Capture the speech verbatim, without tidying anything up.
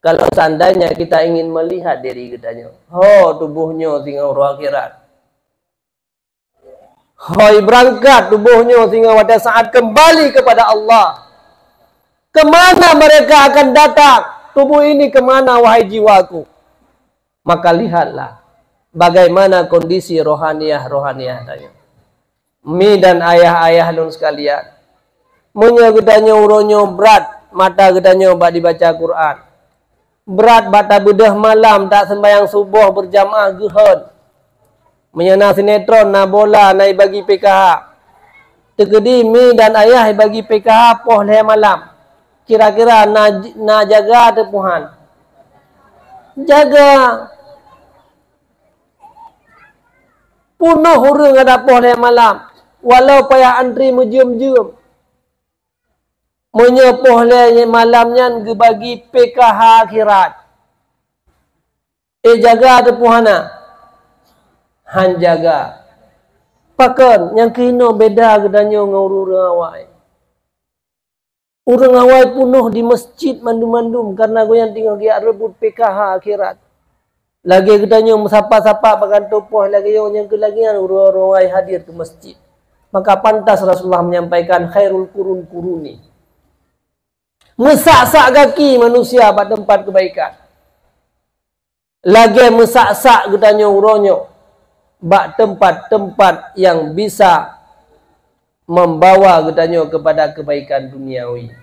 Kalau seandainya kita ingin melihat diri geutanyoe, ho tuboh nyoe singoh uroe akhirat. Hôi beurangkat tuboh nyoe singoh watée saat kembali kepada Allah. Kemana mereka akan datang? Tubuh ini kemana, wahai jiwaku? Maka lihatlah bagaimana kondisi rohaniah-rohaniah tanyoe. Mi dan ayah-ayah lôn sekalian, meunyoe geutanyoe uroe nyoe brat mata geutanyoe bak dibaca Quran, brat bak tabeudôh malam, tak sembahyang suboh berjamaah geuhon. Meunyoe na sinetron, na bola, na ibagi P K H. Teukeudi mi dan ayah ibagi P K H poh lhée malam. Kira-kira na, na jaga teupuhan? Jaga. Punoh ureuëng ada poh lhée malam, walau payah antri meujeuem-jeuem. Meunyoe poh lhée malam nyan geubagi P K H akhirat, eh, jaga teupuhan na? Han jaga. Pakon nyang keunoe beda geutanyoe ngon ureuëng awai? Ureuëng awai punoh di masjid mandum-mandum karena goyang teungoh geujak reubot P K H akhirat. Lagée geutanyoe meusapa-sapa bak kantô poh lagée nyoe, nyang keu lagée nyan ureuëng awai hadir keu masjid. Maka pantas Rasulullah menyampaikan, "Khairul qurun quruni." Meusak-sak gaki manusia bak teumpat keubaikan. Lagée meusak-sak geutanyoe uroe nyoe bak teumpat-teumpat nyang bisa membawa geutanyoe kepada keubaikan duniawi.